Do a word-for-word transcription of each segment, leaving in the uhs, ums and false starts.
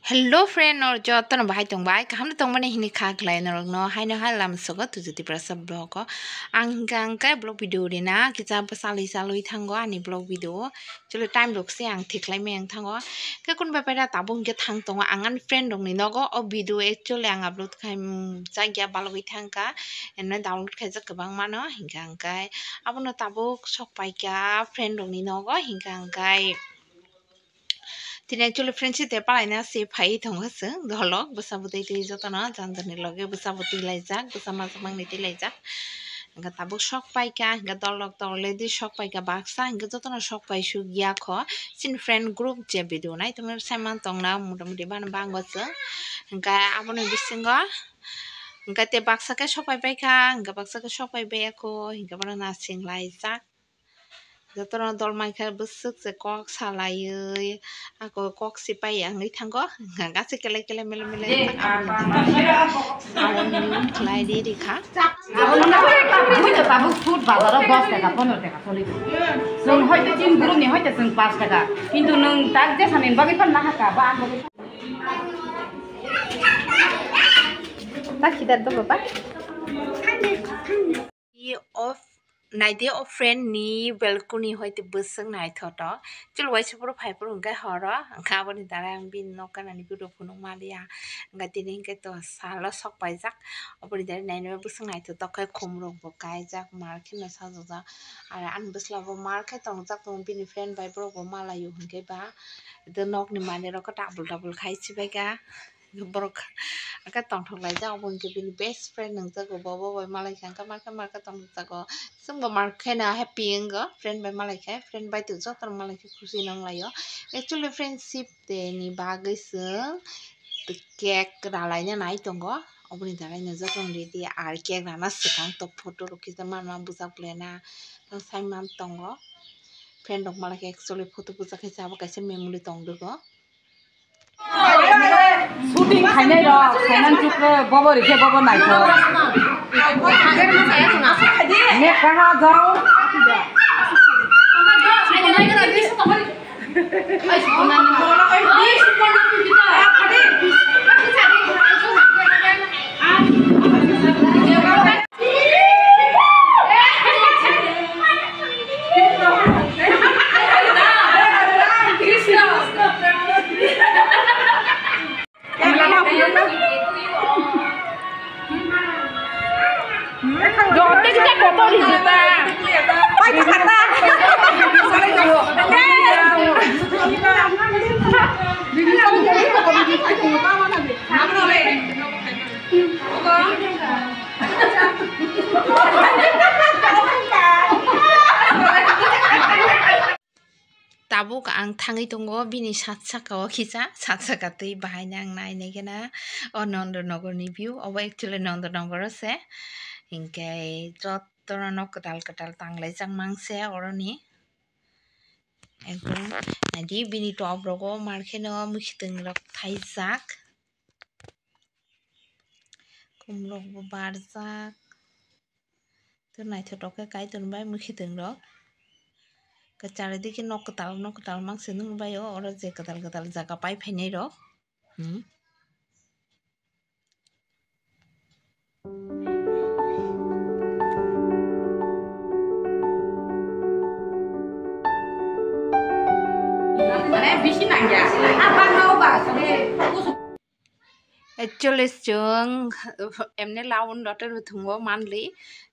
Hello friend, nor jotono bahai tongbai, kaham tongmani hini kha khlai norokno haino hai lam sogo tuju Tiprasa vlog o. Ang hingka hingke vlog video rina kisa salui salui thango ani vlog video. Actually time rok se ang thiklai maya thango. Ke kun bai paida tabuk hingke thang tongo ang ani friend rokni nogo. O video actually ang upload khai, mm, chakya balogwi thangka. Eno download khaijak kwbang mano hingka hingke abono tabuk sok paikha friend rokni nogo hingka hingke. Tini actually friendship day palaina se phai tongo chwng dolok bwsa bwtwi twi jotono janjani loge bwsa bwtwi laijak bwsa masa mangni twi laijak. Hingke tabuk sok paikha hingke dolok toledi sok paikha baksa hingke jotono sok pai suk ya kho. Chini friend group je video nai tongmani sai man tongna motamuti bana bango chwng. Hingke aboni bisingo hingke te baksa khe sok pai paikha hingke baksa khe sok pai baiya kho hingke bono nasing laijak. Jotono dol mankha bwswk se kok salaiwi ako kok se pai wngwi thango. Gasi kele kele mele mele. Khlai di rikha. Buino tabuk sut bazaro dos taka, pondro taka soli. Chwng hoite chin guruni hoite chwng pas taka. Kintu nwng tak jesani bagwi phan nahaka ba ang bagwi. Tak khidar do baba. Of naidi o friend ni balcony hoite bwswk naithotok. Chwlwaisa phuru phai phuru hwnkhe horo hwnkhe aboni dara ang bini nok ganani video phunuk maliya. Hwnkhe tini hwnkhe to salo sok paijak. Oboni dara nainai bwswk naithotok khe khum rok bo kaijak mar kheno sajajak. Aro ani bwsla bo mar khe tongjak tongo bini friend bai borok bo malaio hwnkhe ba. Nok ni manwi rok khe double double khai sibaikha. Borok khe tongthok laijak, obo hwnkhe bini best friend nungjago, bo bo bai malai kha, hwnkhe mar khe mar khe tongthok jago. Chwngbo mar kheno happy wngo, friend bai malai khe, friend bai twi jotono malai khe khusi nang laio. Actually, friendship day ni bagwi chwng cake ralaina nai tongo, oboni daraino jotono ready, ar cake rana swkang tok photo rok kisa manma bwsajak lena sai man tongo. Friend rok malai khe actually photo bwsajak khe abo kaisa memory tongdogo. Shooting khainai rok, Simon Chukre, bobo rikhe bobo naithok. Nek kaha jao. Tabuk ang thangwi tongo bini sat saka o kisa, sat saka twi bahaino ang nai nai khe na o Nondonogor ni view, obo actually Nondonogor o se. Hinkhe jotono nok kwtal kwtal tang laijak mang se oroni. Ekdom naidi bini top rogo mar kheno mwkhitwng rok thaijak. Khum rok bo barjak. To naithotok khe Kaitor bai mwkhitwng rok. Kwchari digi nok kwtal, nok kwtal mang se nukbaio, oro je kwtal kwtal jaga pai phainai rok. Hmm. Mane bisi nangya. Apa no ba? Actually, chwng emne laun loter thungo manli,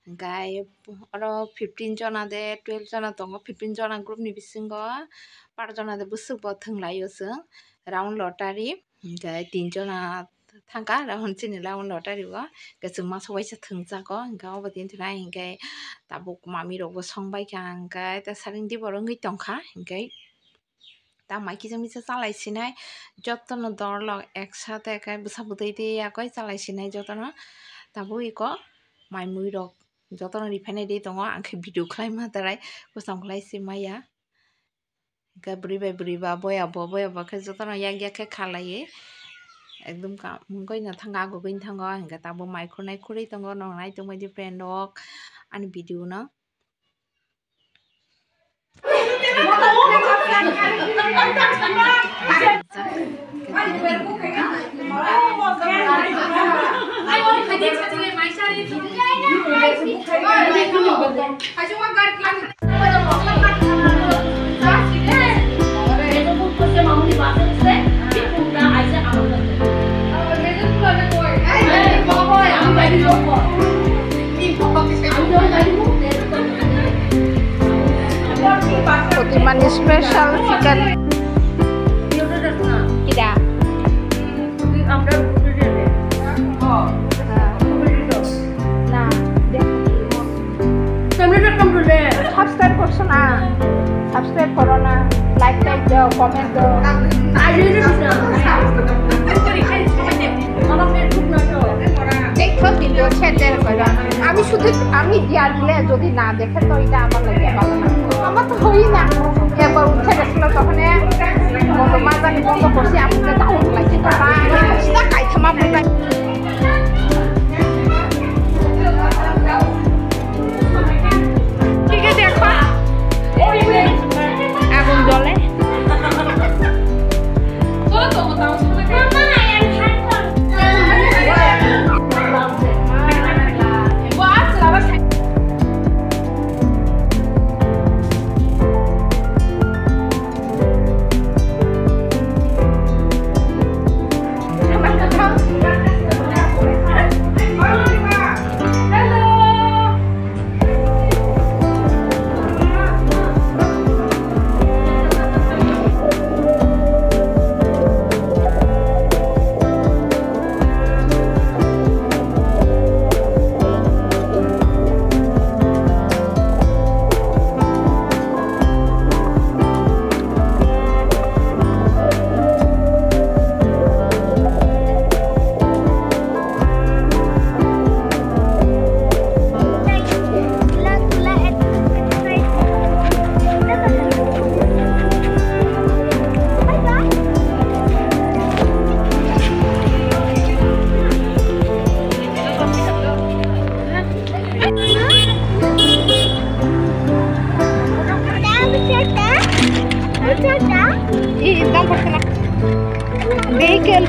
hingkai oro fifteen jona de twelve jona tongo, fifteen jona group ni bisingo par jona de bwswk bo thwnglaio chwng round lottery, hingkai tin jona thangka round chini round lottery o, hingke chwng masa waisa thwngjago, hingke obo tini thwnai hingke tabuk mami rok bo songbaikha, hingke ta salingdi borok wngwi tongkha, hingke. Ta mai kisa misa chalai sinai, jotono dorlok ek sate khe bwsa bwtwi twi yakoi chalai sinai jotono. Tabuk iko mai mui rok jotono riphainai de tongo, ang khe video khlai ma tarai, kosom khlai se maya. Hingke bwrwi bai bwrwi ba boya bo, boya bo khe jotono yak yak khe khalaiwi ekdom ka-, mungkoi no thango, agugwi thango, hingke tabuk mai khurnai khurwi tongo, nong nai tongbai di friend rok ani video no. Kotimani special chicken. Kida? Na, subscribe korso na, subscribe koro na, like, like do, comment do. Dekho, কিন্তু ছেড়ে দেওয়ার কথা। আমি শুধু, আমি দিয়া দিলে যদি না দেখে তো এটা আমার লাগে ভালো না। আমার তো হই না। একবার উঠে গেছিল তখন মতো মাঝারি বন্ধ করছি, আমি তো তাও লাগছে তো না, আমি তো সিধা খাইতাম আপনার। ঠিক আছে, এখন আগুন জ্বলে। Vehicle.